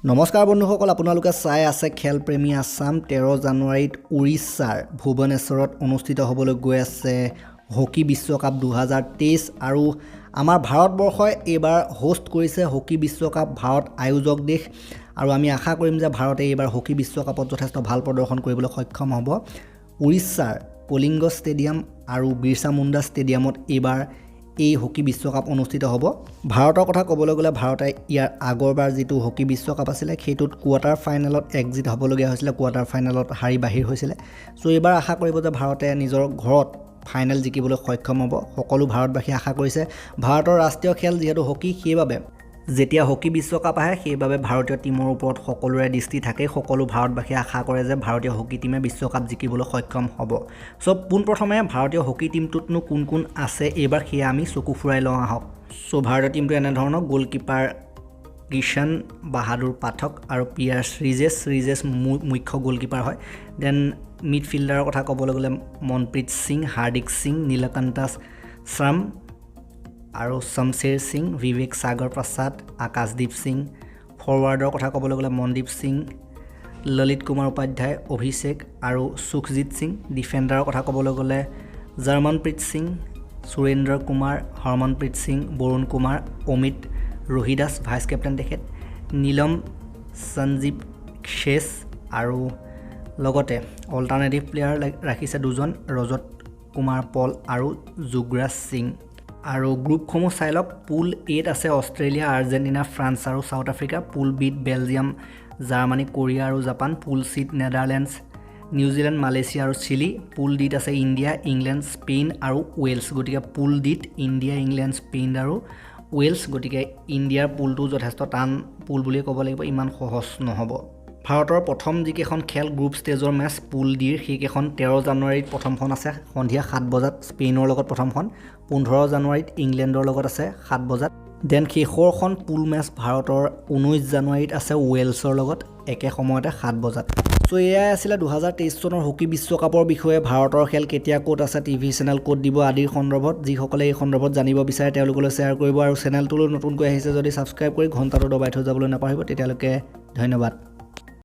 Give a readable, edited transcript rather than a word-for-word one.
নমস্কাৰ বন্ধুসকল, আপোনালোকে চাই আছে খেলপ্ৰেমী আছাম। 13 জানুৱাৰীত উৰিষ্যাৰ ভুৱনেশ্বৰত অনুষ্ঠিত হ'বলৈ গৈ আছে হকী বিশ্বকাপ 2023 আৰু আমাৰ ভাৰতবৰ্ষই এইবাৰ হোষ্ট কৰিছে হকী বিশ্বকাপ। ভাৰত আয়োজক দেশ আৰু আমি আশা কৰিম যে ভাৰতে এইবাৰ হকী বিশ্বকাপত যথেষ্ট ভাল প্ৰদৰ্শন কৰিবলৈ সক্ষম হ'ব। উৰিষ্যাৰ কলিংগ ষ্টেডিয়াম আৰু বিৰচা মুণ্ডা ষ্টেডিয়ামত এইবাৰ এই হকী বিশ্বকাপ অনুষ্ঠিত হ'ব। ভাৰতৰ কথা ক'বলৈ গ'লে, ভাৰতে ইয়াৰ আগৰবাৰ যিটো হকী বিশ্বকাপ আছিলে, সেইটোত কোৱাৰ্টাৰ ফাইনেলত এক্সিট হ'বলগীয়া হৈছিলে, কোৱাৰ্টাৰ ফাইনেলত হাৰি বাহিৰ হৈছিলে। চ' এইবাৰ আশা কৰিব যে ভাৰতে নিজৰ ঘৰত ফাইনেল জিকিবলৈ সক্ষম হ'ব। সকলো ভাৰতবাসীয়ে আশা কৰিছে। ভাৰতৰ ৰাষ্ট্ৰীয় খেল যিহেতু হকী, সেইবাবে যেতিয়া হকী বিশ্বকাপ আহে, সেইবাবে ভাৰতীয় টীমৰ ওপৰত সকলোৰে দৃষ্টি থাকে। সকলো ভাৰতবাসীয়ে আশা কৰে যে ভাৰতীয় হকী টীমে বিশ্বকাপ জিকিবলৈ সক্ষম হ'ব। চ' পোনপ্ৰথমে ভাৰতীয় হকী টীমটোতনো কোন কোন আছে এইবাৰ, সেয়া আমি চকু ফুৰাই লওঁ আহক। চ' ভাৰতীয় টীমটো এনেধৰণৰ: গ'লকিপাৰ কিষাণ বাহাদুৰ পাঠক আৰু পি আৰ শ্ৰীজেছ। শ্ৰীজেছ মুখ্য গ'লকিপাৰ হয়। Then মিডফিল্ডাৰৰ কথা ক'বলৈ গ'লে মনপ্ৰীত সিং, হাৰ্দিক সিং, নীলকান্ত শ্যাম আৰু শমশেৰ সিং, বিবেক সাগৰ প্ৰসাদ, আকাশদীপ সিং। ফৰৱাৰ্ডৰ কথা ক'বলৈ গ'লে মনদীপ সিং, ললিত কুমাৰ উপাধ্যায়, অভিষেক আৰু সুখজিৎ সিং। ডিফেণ্ডাৰৰ কথা ক'বলৈ গ'লে জাৰ্মনপ্ৰীত সিং, সুৰেন্দ্ৰ কুমাৰ, হৰমনপ্ৰীত সিং, বৰুণ কুমাৰ, অমিত ৰোহিদাস ভাইচ কেপ্টেইন তেখেত, নীলম সঞ্জীৱ খেছ আৰু লগতে অল্টাৰনেটিভ প্লেয়াৰ ৰাখিছে দুজন, ৰজত কুমাৰ পল আৰু যুগৰাজ সিং। আৰু গ্ৰুপসমূহ চাই লওক। পুল এত আছে অষ্ট্ৰেলিয়া, আৰ্জেণ্টিনা, ফ্ৰান্স আৰু চাউথ আফ্ৰিকা। পুল বিত বেলজিয়াম, জাৰ্মানী, কোৰিয়া আৰু জাপান। পুল চিত নেডাৰলেণ্ডছ, নিউজিলেণ্ড, মালয়েছিয়া আৰু চিলি। পুল ডিত আছে ইণ্ডিয়া, ইংলেণ্ড, স্পেইন আৰু ৱেলছ। গতিকে পুল ডিত ইণ্ডিয়া, ইংলেণ্ড, স্পেইন আৰু ৱেলছ। গতিকে ইণ্ডিয়াৰ পুলটো যথেষ্ট টান পুল বুলিয়ে ক'ব লাগিব, ইমান সহজ নহ'ব। ভাৰতৰ প্ৰথম যিকেইখন খেল গ্ৰুপ ষ্টেজৰ মেচ পুল ডিৰ, সেইকেইখন 13 জানুৱাৰীত প্ৰথমখন আছে সন্ধিয়া 7 বজাত স্পেইনৰ লগত প্ৰথমখন, 15 জানুৱাৰীত ইংলেণ্ডৰ লগত আছে 7 বজাত। Then শেষৰখন পুল মেচ ভাৰতৰ 19 জানুৱাৰীত আছে ৱেলছৰ লগত একে সময়তে 7 বজাত। চ' এয়াই আছিলে 2023 চনৰ হকী বিশ্বকাপৰ বিষয়ে, ভাৰতৰ খেল কেতিয়া ক'ত আছে, টিভি চেনেল ক'ত দিব আদিৰ সন্দৰ্ভত। যিসকলে এই সন্দৰ্ভত জানিব বিচাৰে, তেওঁলোকলৈ শ্বেয়াৰ কৰিব আৰু চেনেলটোলৈ নতুনকৈ আহিছে যদি ছাবস্ক্ৰাইব কৰি ঘণ্টাটো দবাই থৈ যাবলৈ নাপাহৰিব। তেতিয়ালৈকে ধন্যবাদ।